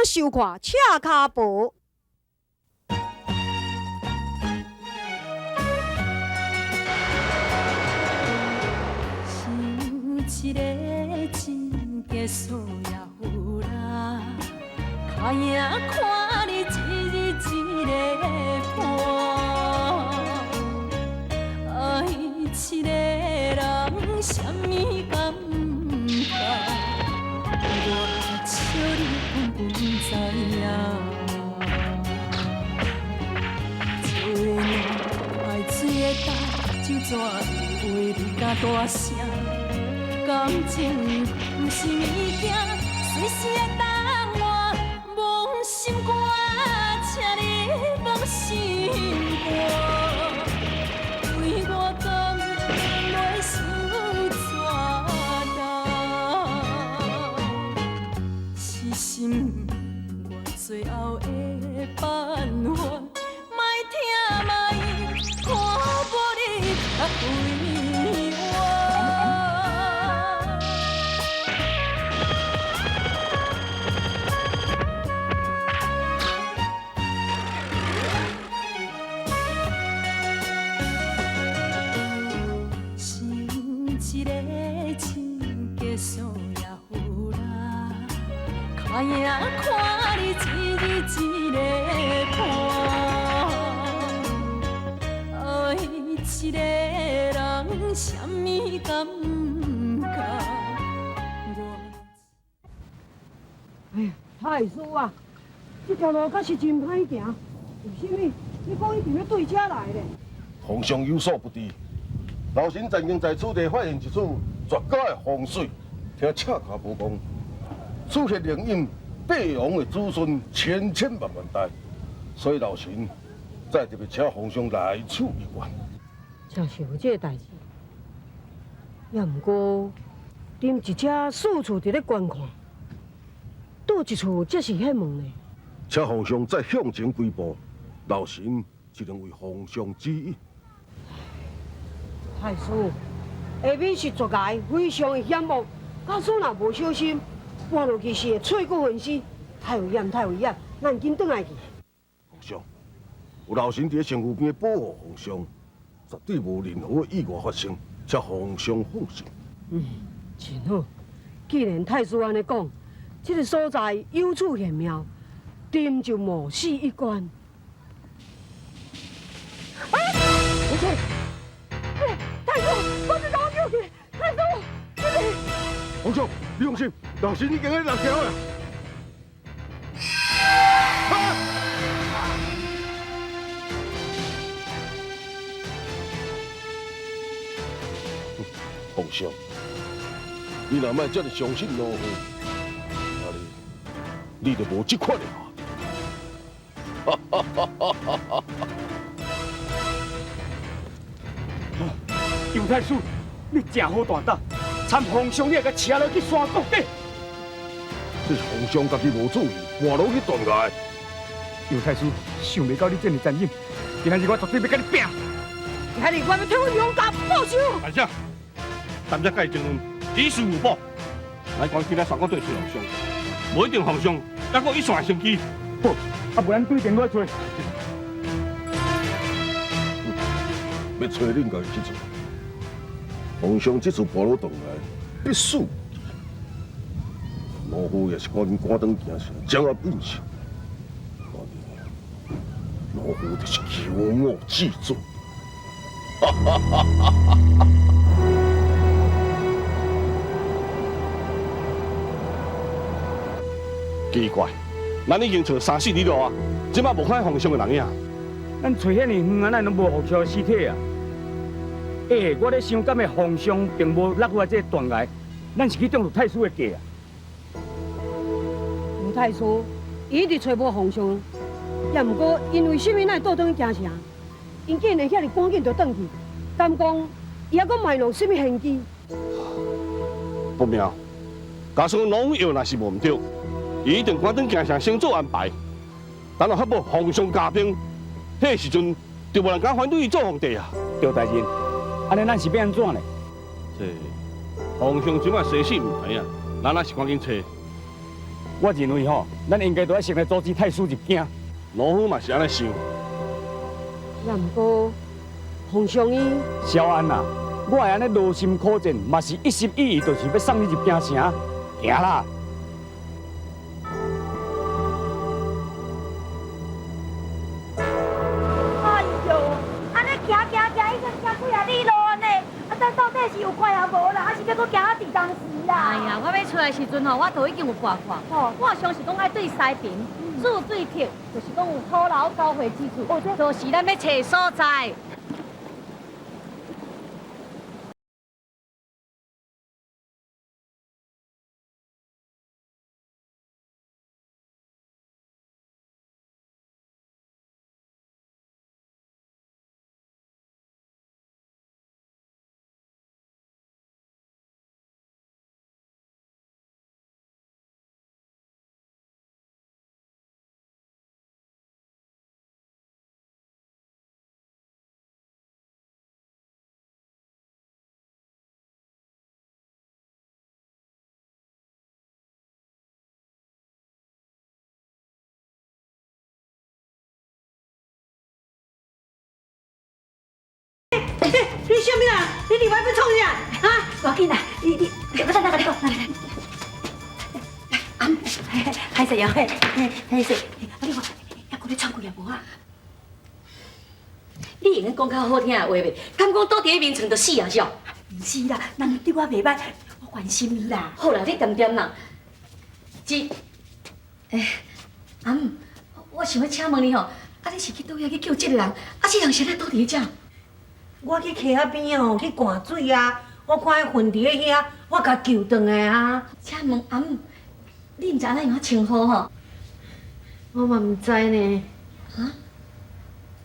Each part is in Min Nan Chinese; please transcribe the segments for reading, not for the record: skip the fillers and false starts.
收看《赤跤婆》。想一个真假数也有啦，脚影看你一日一个伴，爱一个人啥物感觉？我笑你根本不知影。一个爱水的大酒怎会话你敢大声？感情毋是物件，随时会当换。摸心肝，请你摸心肝。对我敢袂伤怎重？痴心我最后的办法，莫疼莫看无你较快活。想一个真假数也有啦，脚影看你一日一个伴，爱一个人啥物感觉？我。哎呀，太师啊，這條路確實真歹行，為啥物？你講一定欲對這來咧？皇上有所不知，老臣曾經在此地發現一處絕佳的風水。聽赤跤婆講，此處靈應帝王的子孫千千萬萬代，所以老臣才特別請皇上來此一觀。真是有這个代誌，也毋過，恁一遮四處佇咧觀看，佗一處才是彼門呢？請皇上再向前幾步，老臣只能為皇上指引。太師，下面是絕崖，非常的險惡，假使若無小心，跌落去是會碎骨分屍，太危險，太危險！咱緊轉來去。皇上，有老臣佇咧身軀邊保護皇上，絕對無任何意外發生，請皇上放心。嗯，真好。既然太師按呢講，這个所在有此玄妙，朕就冒死一觀。啊！不是，太師，我這怎叫去？太師，這個。皇上，你放心，老臣已經咧落橋啦。啊！皇上，你若莫這麼相信老夫，那你就無這款的下。尤太師，你真好大膽，參皇上你會共車落去山谷底。這是皇上家己無注意，跋落去斷崖。尤太師，想袂到你這麼殘忍，今仔日我絕對欲共你拚。今日我欲替阮楊家報仇。大姐，咱這該爭論，以事有報。來趕緊來山谷底揣皇上，無一定皇上猶閣一線生機。好，啊無咱對電話揣。欲揣恁家己去揣。皇上這次跋落斷崖，必死無疑。老夫也是趕緊趕轉京城，掌握兵權。老夫就是求我至尊。哈哈哈哈哈！奇怪，咱已經揣三四里路啊，這擺無看見皇上的人影。咱揣遐爾遠啊，哪會攏無皇上的屍體啊？欸，我咧想，敢會皇上並無落來這個斷崖，咱是去中太師的計啊？吳太師，伊一直揣無皇上，也毋過𪜶為啥物咱會倒轉去京城？𪜶竟然會遐爾趕緊就轉去，敢講伊猶閣埋弄啥物玄機？不妙，假使農藥若是無毋對，伊一定趕轉京城先做安排，等到發布皇上駕崩，彼个時陣就無人敢反對伊做皇帝啊！趙大人，按呢咱是欲按怎呢？這皇上這擺生死毋知影，咱還是趕緊揣。我认为吼，咱应该都爱先来阻止太师入京。老夫嘛是按呢想。也毋过，皇上伊小安啊，我会按呢劳心苦战，嘛是一心一意，就是欲送你入京城，行啦。哎哟，按呢行行行，已经行几仔里路按呢，啊，咱到底是有看也无啦，还是欲阁行到伫当时啦？哎呀，我欲出来时阵吼，我都已经有跋看。我想是讲爱对西平注水铁，就是讲有土楼交汇之处，就是咱欲揣所在。你啥物啊？你伫外欲创啥？啊？无要紧啦，你，我等下共你讲，来来来，阿姆，歹势哦，嘿，歹势，啊你看，犹阁咧喘气啊无啊？你会用讲较好听的话袂？敢讲倒伫咧眠床就死啊是？毋是啦，人对我袂䆀，我关心伊啦。好啦，你恬恬啦。这，阿姆，我想欲请问你吼，啊你是去佗位去救这个人？啊这人是按怎倒伫咧遮？我去溪仔边吼去灌水啊，我看伊昏伫咧遐，我共救转来啊。请问阿姆，你毋知按怎样称呼吼？我嘛毋知呢。啊？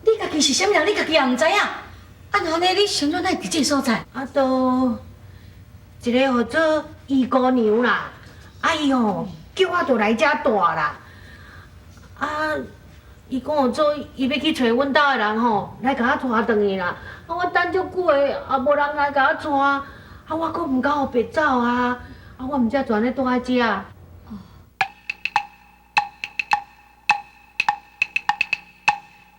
你家己是啥物人？你家己也毋知影？啊，那按呢，你想怎会伫这个所在？啊，都一个号做余姑娘啦，啊伊吼叫我就来遮蹛啦。啊，伊讲号做伊欲去揣阮兜的人吼，来共我带转去啦。啊，我等足久的，也无人来共我带，啊，我阁毋敢予白走啊，啊，我毋才就按呢蹛佇遮。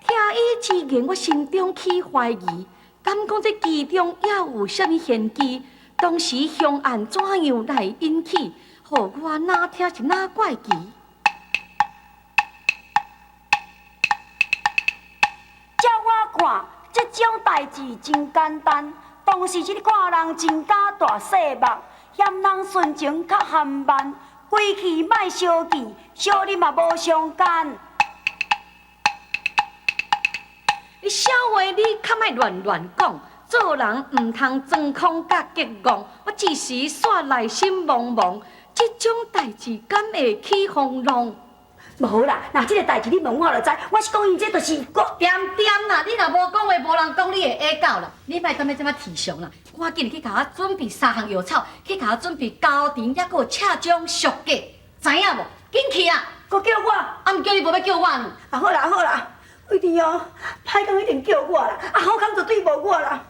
听伊之言，我心中起怀疑，敢讲这其中也有啥物玄机？当时凶案怎样来引起？予我哪听是哪怪奇？照我看，这种代志真简单。当时这看人真敢大细目，嫌人纯情较含慢，规气莫相见，小你嘛无相干。你小话你较莫乱乱讲，做人毋通装空佮激昂。我一时煞内心茫茫，这种代志敢会起风浪？无啦，若这个代志你问我就知。我是讲伊这就是我恬恬啦，你若无讲话，无人讲你会下到啦。你莫踮咧这么提上啦，赶紧去共我准备三项药草，去共我准备高甜，犹阁有赤掌熟葛，知影无？紧去啊！阁叫我？啊，毋叫你无欲叫我呢？啊好啦好啦，为伫哦，歹康一定叫我啦，啊好康绝对无我啦。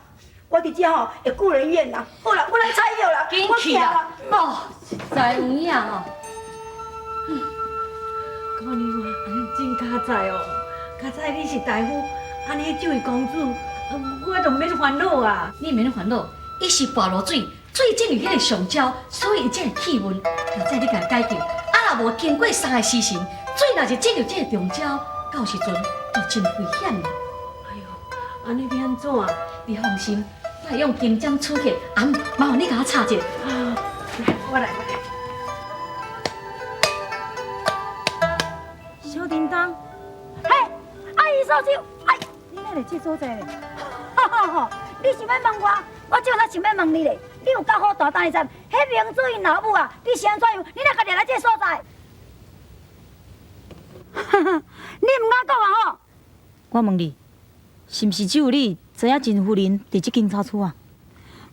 我伫遮吼会顾人怨啦。好啦，我来采药啦，紧去啦！哦，实在有影哦。姑娘啊，真佳哉哦！佳哉你是大夫，按呢这位公子，我就免烦恼啊。你免烦恼，伊是跋落水，水进入彼个上礁，所以伊才会气晕。佳哉你共解救，啊若无经过三个时辰，水若是进入这个中礁，到时阵就真危险啦。哎哟，按呢欲按怎？你放心，我会用金针取血，阿姆，麻烦你共我插一下。啊，来，我来，我来。小叮当，嘿，啊伊扫帚，哎，你哪会这所在咧？哈哈哈！你想欲问我，我这阵想欲问你咧。你有够好大胆的知？彼明珠𪜶老母啊，你是按怎样？你哪家己来这所在？哈哈，你毋敢讲啊吼！我问你，是毋是只有你知影陈夫人伫这间草厝啊？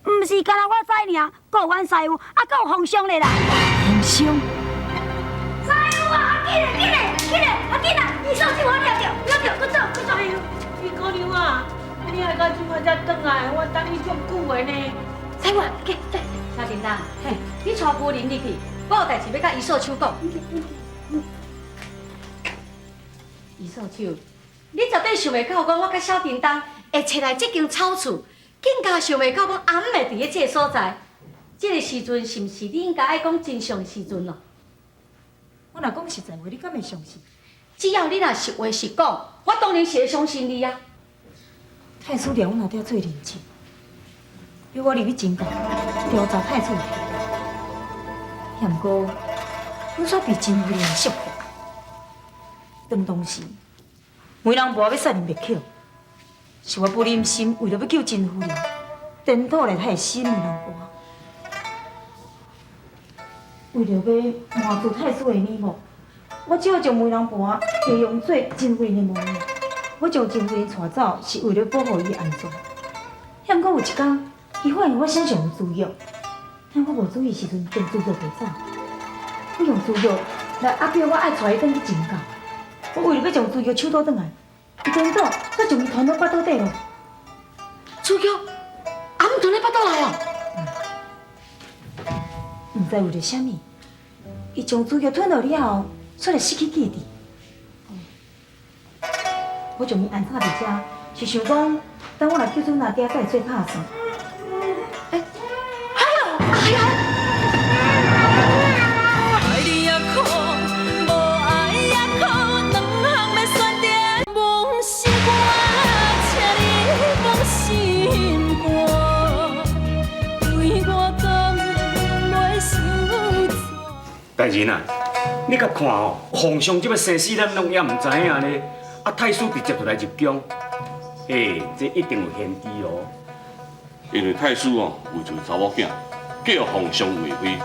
毋是，干焦我知尔，阁有阮师傅，啊，阁有皇上咧啦。皇上。师傅啊，紧嘞，紧嘞，紧嘞，啊紧啦！伊扫帚我掠著，掠著，搁走，搁走。哎呦，余姑娘啊，你来到这摆才转来，我等你足久的呢。师傅，去，去，小叮当，嘿，你带夫人入去，我有代志欲佮伊扫帚讲。余素秋，你絕對想袂到講我佮蕭叮當會揣來這間草厝，更加想袂到講阿姆會佇咧這个所在。這个時陣是毋是你應該愛講真相的時陣咯？我若講實在話，你敢會相信？只要你若實話實講，我當然是會相信你啊。太師掠阮阿爹做人質，逼我入去真教調查太子的。也毋過，阮煞被真夫人說服。當時，梅人婆要殺人滅口，是我不忍心，為著欲救真夫人，顛倒來害死梅人婆。為著欲瞞住太師的耳目，我只好將梅人婆形容做真夫人的模樣。我將真夫人帶走，是為著保護伊的安全。也毋過有一工，伊發現我身上有茱萸，趁我無注意時陣，將茱萸提走。我用茱萸來壓迫我愛帶伊轉去真教。我為著欲將茱萸搶倒轉來，伊顛倒，煞將伊吞落腹肚底咯。茱萸，阿姆吞咧腹肚內哦。毋知為著啥物，伊將茱萸吞落了後，煞來失去記憶。我將伊安插佇遮，是想講，等我若救出阿爹，才會做拍算。欸，哎呦，哎呀！愛你也苦，無愛也苦，兩項欲選擇，摸心肝，請你摸心肝，對我敢袂受挫。大人啊，你佮看哦，皇上這擺生死咱攏猶毋知影咧，啊太師直接就來入宮，欸，這一定有玄機哦。因為太師哦，為一個查某囝，嫁予皇上為妃，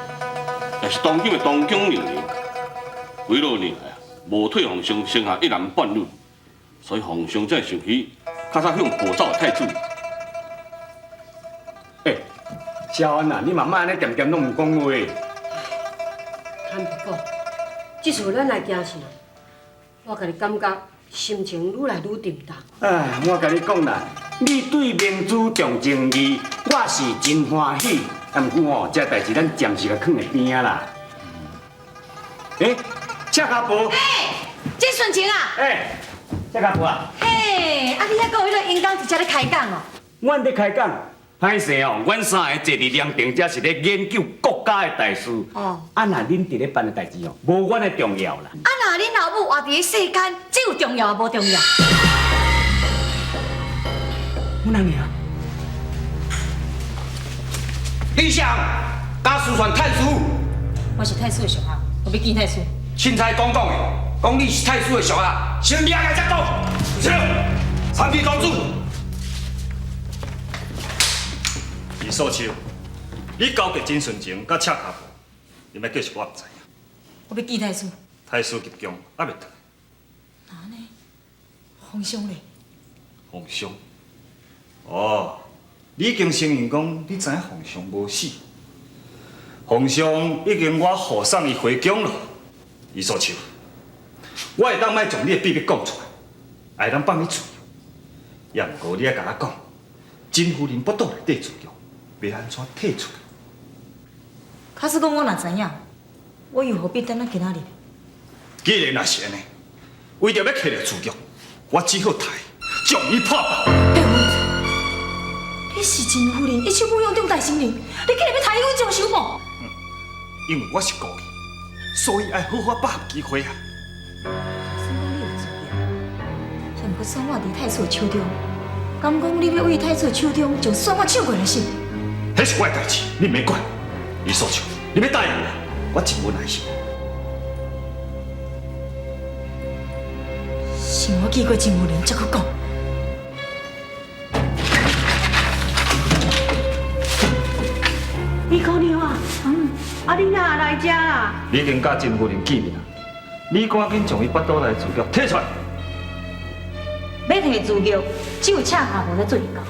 也是當今的東宮娘娘。幾落年來啊，無替皇上生下一男半女，所以皇上才會想起較早向抱走的太子。欸，小安啊，你嘛莫按呢恬恬攏毋講話。坦白講，這次咱來京城，我家己感覺心情愈來愈沉重。哎，我共你講啦，你對明珠重情義，我是真歡喜。啊，毋過吼，這代誌咱暫時共囥佇邊仔啦。欸，赤跤婆。欸，這順情啊。欸，赤跤婆啊。嘿，啊你猶閣有彼个英剛佇遮咧開講哦？阮咧開講，歹勢哦，阮三个坐佇涼亭遮是咧研究國家的大事。哦。啊，若恁佇咧辦的代誌哦，無阮的重要啦。啊，若恁老母活佇咧世間，這有重要抑無重要？阮阿娘。李相，敢私傳太師？我是太師的屬下，我欲見太師。凊彩講講的，講你是太師的屬下，先掠來才講。是，三妃公主。余素秋，你勾結真純情佮赤跤婆，你欲繼續我毋知影。我欲見太師。太師入宮猶未轉來。哪按呢？皇上咧？皇上？哦，你已經承認講你知影皇上無死，皇上已經我護送伊回宮了。余素秋，我會當莫將你的秘密講出來，會當放你自由。也毋過你愛共我講，真夫人腹肚內底茱萸欲按怎提出來？假使講我若知影，我又何必等到今仔日？既然若是按呢，為著欲提著茱萸，我只好刣伊，將伊破爆。你是真夫人一手撫養長大成人，你竟然欲刣伊阮將相報？因為我是故意，所以愛好好把握機會啊！假使講你有茱萸，也毋過選我佇太師的手中，敢講你欲為太師的手中將選我搶過來是？彼是我的代誌，你毋免管。余素秋，你欲答應我，我真無耐心。是我見過真夫人才閣講。李姑娘啊，啊你哪來遮啦？你已經佮真夫人見面啦，你趕緊將伊腹肚內茱萸提出來。欲提茱萸，只有赤跤婆才做會到。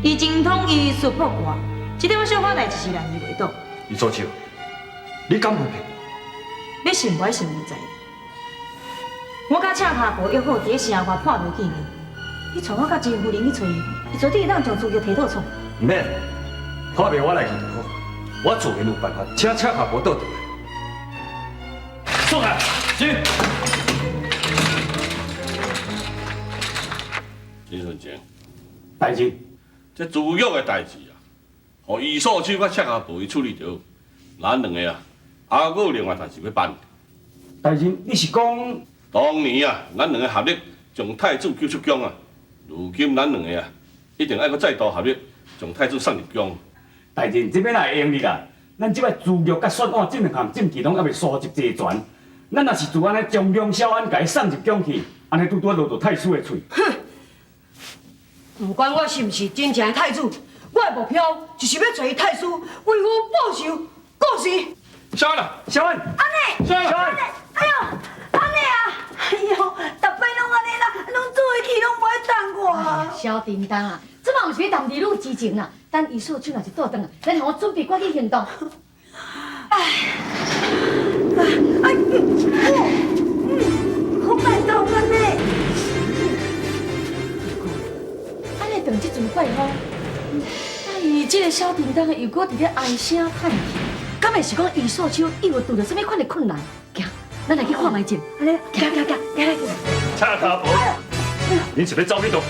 伊精通醫術卜卦，這點小可代誌是難伊袂倒。余素秋，你敢無騙？欲信無愛信無在。我佮赤跤婆約好佇咧城外破廟見面，你帶我佮真夫人去揣伊，伊絕對會當將茱萸提倒出。毋免，破廟我來去就好，我自然有辦法請赤跤婆倒轉來。出来，是。陈顺成，大人，这朱玉的代志啊，予伊素手佮赤跤婆伊处理著，咱两个啊，还阁有另外代志欲办。大人，你是讲？当年啊，咱两个合力将太子救出宫啊，如今咱两个啊，一定爱阁再度合力将太子送入宫。大人，这欲哪会用得啦？咱这摆朱玉佮选案这两项证据拢犹未收集齐全，咱若是就按呢将梁小安共伊送入宫去，按呢拄拄仔落著太师的喙。哼！不管我是毋是真正的太子，我的目标就是欲揣太师为父报仇。告辞。小安啊，小安，按呢，小安，哎呦，按呢啊，哎呦，逐摆拢按呢啦，拢做伙去，拢无爱等我。小叮当啊，这嘛毋是欲谈儿女之情啦，等伊素手若是倒转来，咱予我准备赶紧行动。哎，哎，哦，好拜托按呢。按呢等这阵怪风，哎，这个小叮当又阁伫咧唉声叹气，敢会是讲伊素手又有拄著啥物款的困难？行，咱来去看觅者。按呢，行行行，行来。赤跤婆，恁是欲走去佗？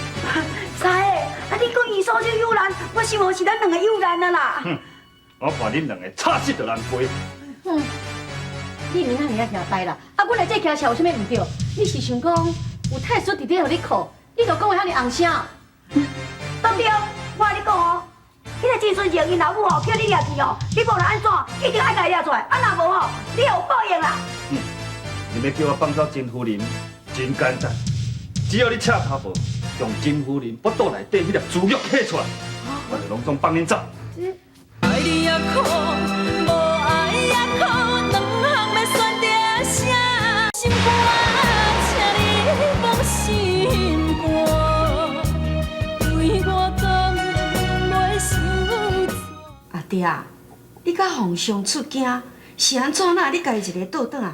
师，啊，你讲伊素手有难，我想哦是咱两个有难啊啦。哼，我看恁两个插死就难飞。哼，你毋免遐尔仔惊呆啦！啊，阮来这骑车有啥物毋对？你是想讲有太师伫咧予你靠，你就讲话遐尔红声？对对，我共你讲哦，彼个金孙晴𪜶老母吼叫你掠去哦，你无论按怎，一定爱共伊掠出来，啊若无吼，你会有报应啦。哼，你欲叫我放走甄夫人，真简单，只要你赤跤婆将甄夫人腹肚内底彼粒珠玉摕出来，我就拢总放恁走。爱你也苦，无爱也苦，两项欲选择啥？心肝，请你放心肝，对我讲袂受阿爹啊，你佮皇上出京，是按怎哪？你家己一个倒转来，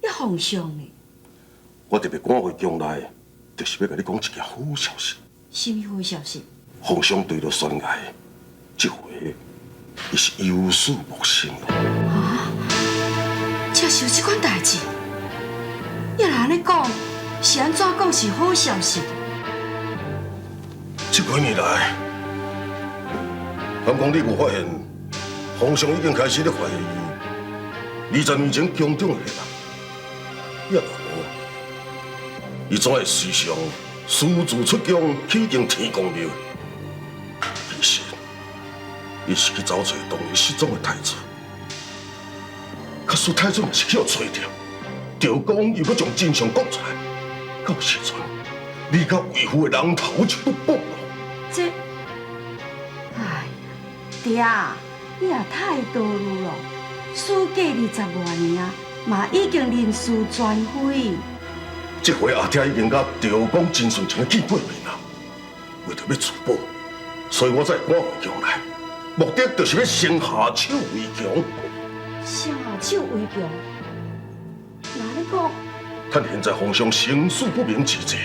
你皇上呢？我特别赶回宫内，就是欲共你讲一件好消息。啥物好消息？皇上对著悬崖，这回伊是有事莫成咯。啊！这是有这款代志？你若按呢讲，是按怎讲是好消息？这几年来，敢讲你无发现，皇上已经开始咧怀疑20年前宫中的人，也若无，伊怎会时常私自出宫去进天公庙？其实，伊是去找揣当年失踪的太子。假使太子若是去予揣著，赵公又阁将真相讲出来，到时阵，你佮为父的人头就不保了。这，哎呀，爹啊，你也太多虑了。事过20外年啊，嘛已经人事全非。这回阿爹已经佮赵公真顺情见过面啊，为著欲自保，所以我才赶回宫来，目的就是欲先下手为强。下手为强？那你讲？趁现在皇上生死不明之际，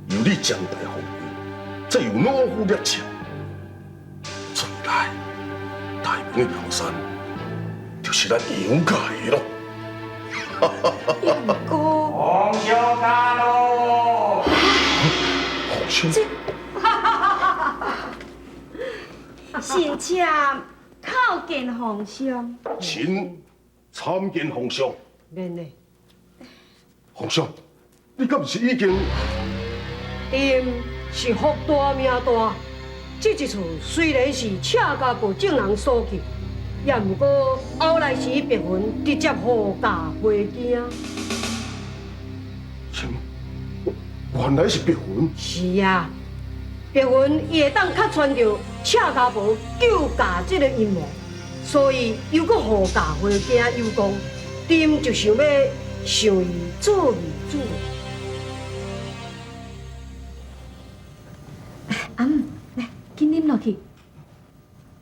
由你将大皇位，再由老夫掠将，出来大明的江山，就是咱杨家的咯。杨哥，皇上驾到！皇上，臣妾叩见皇上。臣参见皇上。免礼。皇上，你敢毋是已经？朕是福大命大，这一次虽然是赤跤婆众人所救，也毋过后来是白云直接护驾回京。什么？原来是白云。是啊，白云伊会当揭穿著赤跤婆救驾这个阴谋，所以又阁护驾回京有功，朕就想欲想伊做义子。阿姆，来，紧啉落去。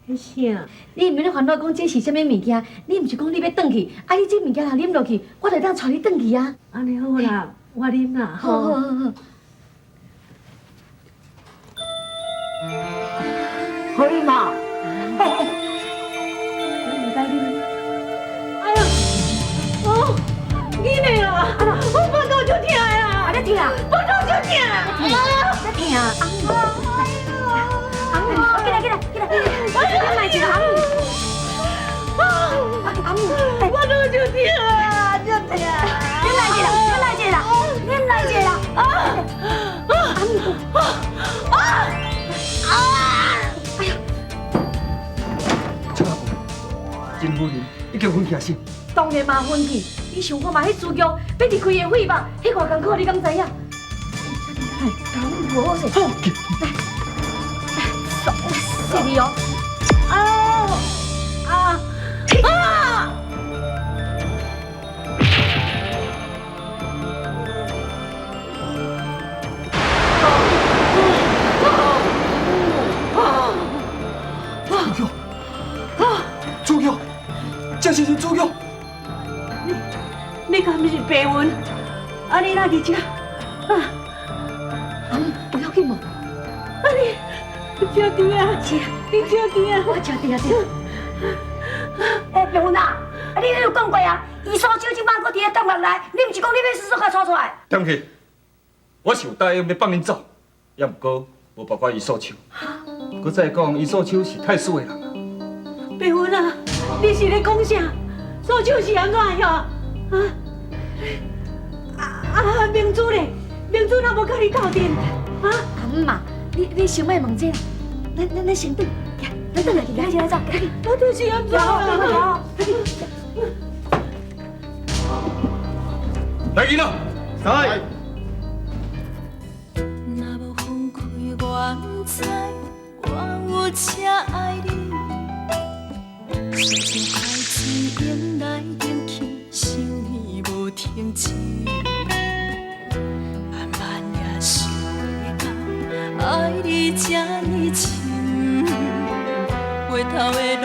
彼啥？你毋免烦恼讲这是啥物物件，你毋是讲你欲转去，啊，你这物件若啉落去，我就当带你转去啊。按呢好啦，我啉啦。好好好好。好啉嘛？咱袂使啉。哎呀，哦，紧的啦！我腹肚足疼啦！啊，你疼？腹肚足疼！你疼？阿姆，起来起来起来！你莫一个阿姆。阿姆，我肚足疼啊，足疼！你来一个啦，你来一个啦，你来一个啦！啊阿姆，啊啊！哎呀！赤跤婆，甄夫人已经昏去啊是？當然嘛昏去，你想看嘛？彼主角欲離開的血肉，彼偌艱苦，你敢知影？來，共阮扶好勢。好，來，謝你哦。啊啊啊！主角，主角，這是主角。你敢毋是白雲？啊，你哪佇遮？啊！阿姆，不要緊無？啊你，招弟啊！是啊，你招弟啊！我招弟啊對。欸，白雲啊，啊你有講過啊？伊蘇州這擺閣佇咧監獄內，你毋是講你欲速速共帶出來？踮去，我是有答應欲放𪜶走，也毋過無包括伊素秋。閣再講，伊素秋是太師的人啊。白雲啊，你是咧講啥？素秋是按怎的啊？啊！明珠咧，明珠若無佮你鬥陣？啊！阿姆嘛，你先莫問這啦，咱先轉，咱轉來，來來走，我就是按怎啊？來囡仔，來。若無分開，我毋知我有這愛你。深情海水湧來湧去，想你無停止。慢慢也想袂到，愛你這呢深。回頭的路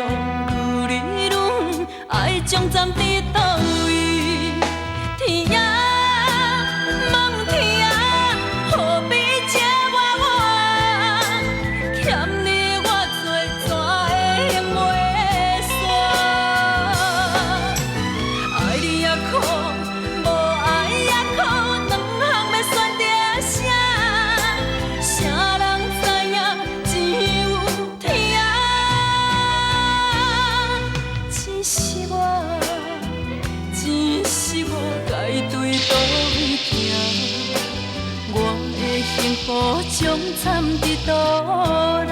愈來愈遠，愛終站佇佗位？天仔望天仔，何必這我我？欠你我做怎会用袂煞？愛你也苦，無愛也苦，兩項欲選擇啥？誰人知影只有天。只是我，只是我該對佗位行，我的幸福終站佇佗人。